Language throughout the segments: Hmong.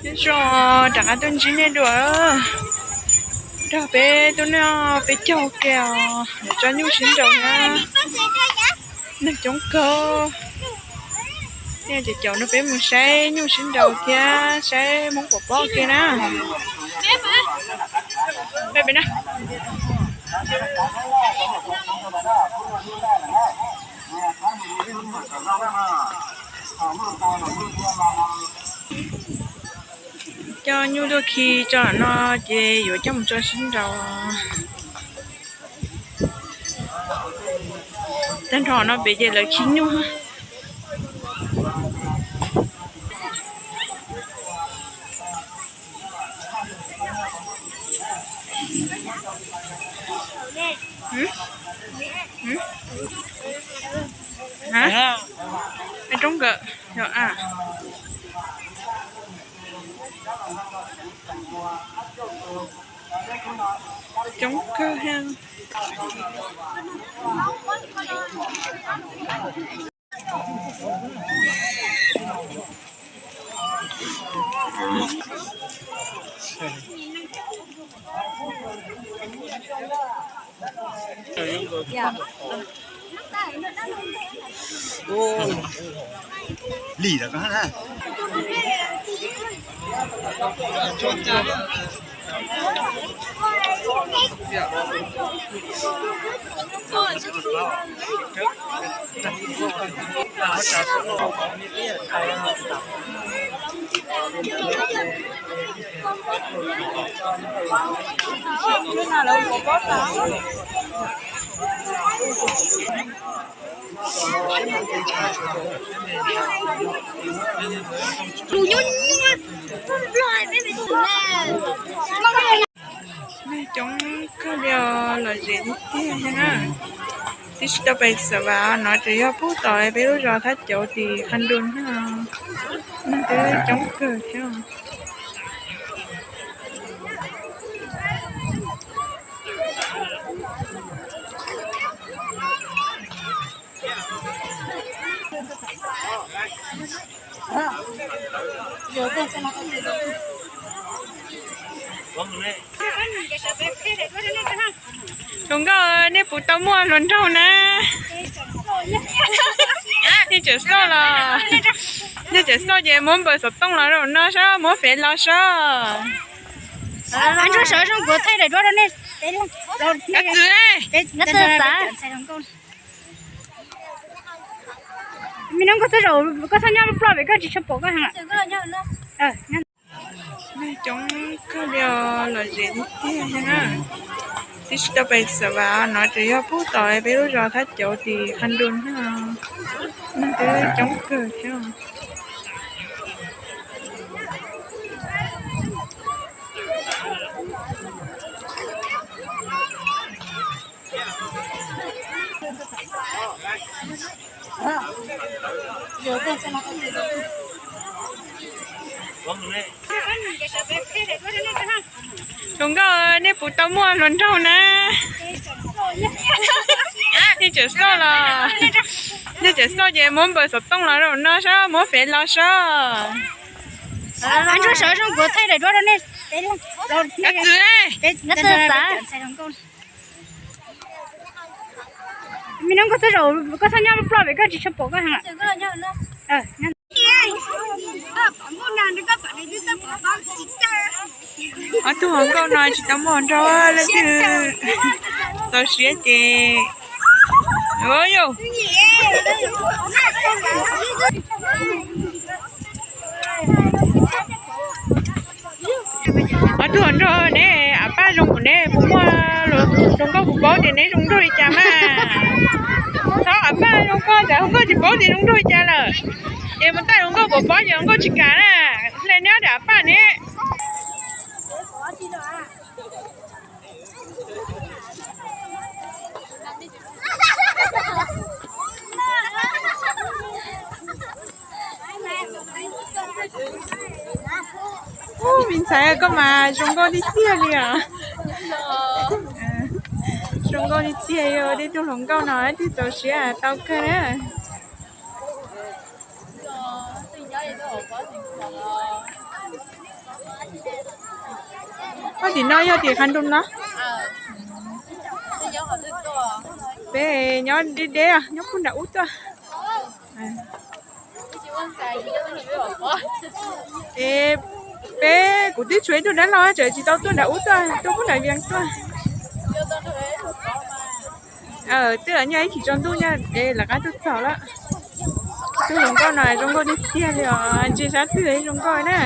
Nyob zoo, rov qab tuaj ntsib nej dua. Nrog peb tuaj noj peb caug kiag os, yuav tso nyuj sib nraus na. Neeg coob kawg. Tej caum caum no peb mus saib nyuj sib nraus thiab saib Hmoob pov pob kiag na. Coj nyuj tuaj khi tso no ces yuav coj mus tso sib nraus. Tag nrho no pem ces lawv khi nyuj. Roob nkawm. Coob kawg thiab. Lim lawm ko na. Neeg coob kawg li os, lom zem tiag tiag thiab na. Twb tsis tau pais Xav Vas no, ces yog pub tom peb lub zos Thab Cauv tim Qha Nroos thiab. Neeg twb coob kawg thiab. Hluas nkauj, nej puas tau muaj hluas nraug na? Nej tseem xauj los? Nej tseem xauj ces muab npawb xov tooj los rau no saib, muab fev los saib. Koj txwv. Me nab, koj txhob zaum, koj txhob nyob ploj pem, koj tsis tshua pom koj. Neeg coob kawg li os, lom zem tiag tiag thiab na. Twb tsis tau pais Xav Vas no, ces yog pub tom peb lub zos Thab Cauv tim Qha Nroos thiab. Neeg twb coob kawg thiab. Hluas nkauj, nej puas tau muaj hluas nraug na? Nej tseem xauj los? Nej tseem xauj ces muab npawb xov tooj los rau no saib, muab fev los saib. Koj txwv. Me nab, koj txhob zaum, koj txhob nyob ploj pem, koj tsis tshua pom koj. Ob tug hluas nkauj no tsis tau muaj hluas nraug, leej twg txaus siab ces, yog, ob tug hluas nraug ne, av paj zoo kuv ne, puas muaj hluas nkauj puas paub tias neb zoo nraug li cas mas. Txhob av paj zoo koj, cas hluas nkauj tsis paub tias zoo nraug li cas lawm. Ces mus taij hluas nkauj puas paub ces hluas nkauj tsis kam na. Hle neb daim av paj ne. Ub, me ntxhais, koj mas zoo nkauj tiag tiag li os. Zoo nkauj tiag tiag, yog tej tug hluas nkauj no twb txaus siab tau kawg na. Tim no yog tim Qhas Nroos no. Peb nyob deb deb, nyob puag nram ub tuaj. Es peb, kuv twb tshuav ib tug dab laug tseem tsis tau tuaj nram ub tuaj, tuaj puag nram Vias tuaj. Twb los nyob ib chim tsaus ntuj nyob es lawv qab tuaj txog lawm. Tus hluas nkauj no zoo nkauj tiag tiag li os, ntsia sab twg zoo nkauj na.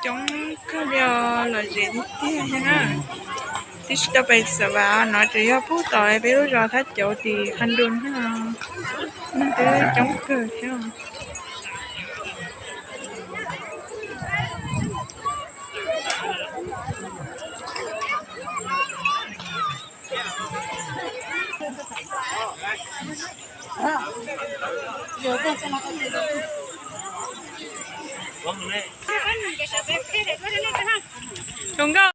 Coob kawg li os, lom zem tiag tiag na. Twb tsis tau pais Xam Vam no, tseem yog pub tom peb lub zos Thab Cauv tim Qhas Nroos thiab. Neeg twb coob kawg thiab. Zoo nkauj.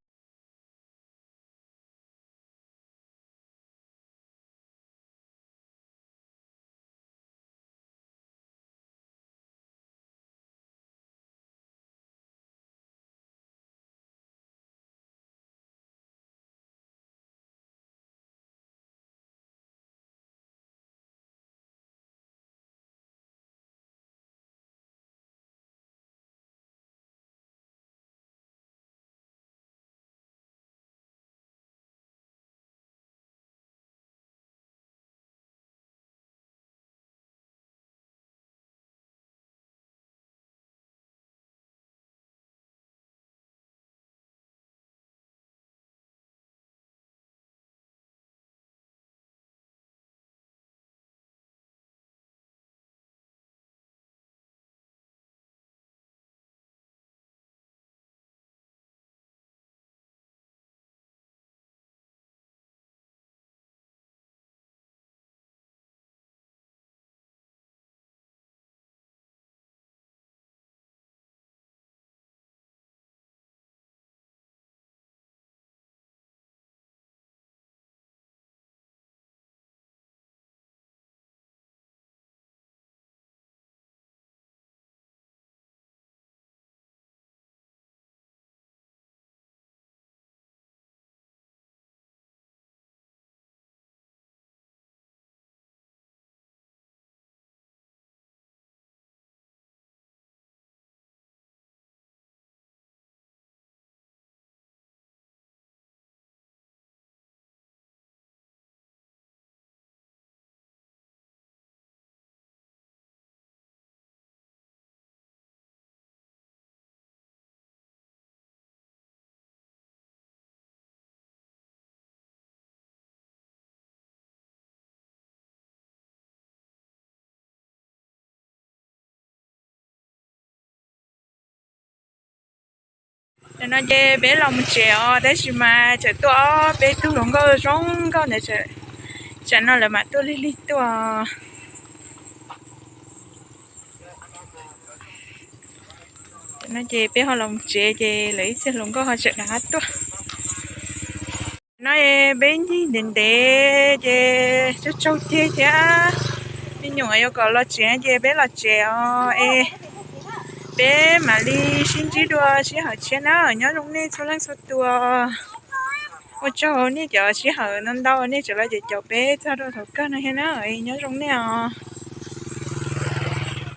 No ces peb los mus tsev os, tab sis mas tseem tuaj ob peb tug hluas nkauj zoo nkauj ntawd, tsam no lawv mam tuaj lig lig tuaj. No ces peb ho los mus tsev ces lawv ib txhia hluas nkauj ho tseem rov qab tuaj. No peb ncig ntev ntev ces tsaug tsaug ceg thiab, me nyuam yuav kom los tsev ces peb los tsev os es peb mam li sib ntsib dua sij hawm tshiab na. Nyob zoo nej txhua leej txhua tus. Ua tsaug nej cov sij hawm no ntau, nej tseem los caum peb txog rau thaum kawg no thiab na. Nyob zoo nej os.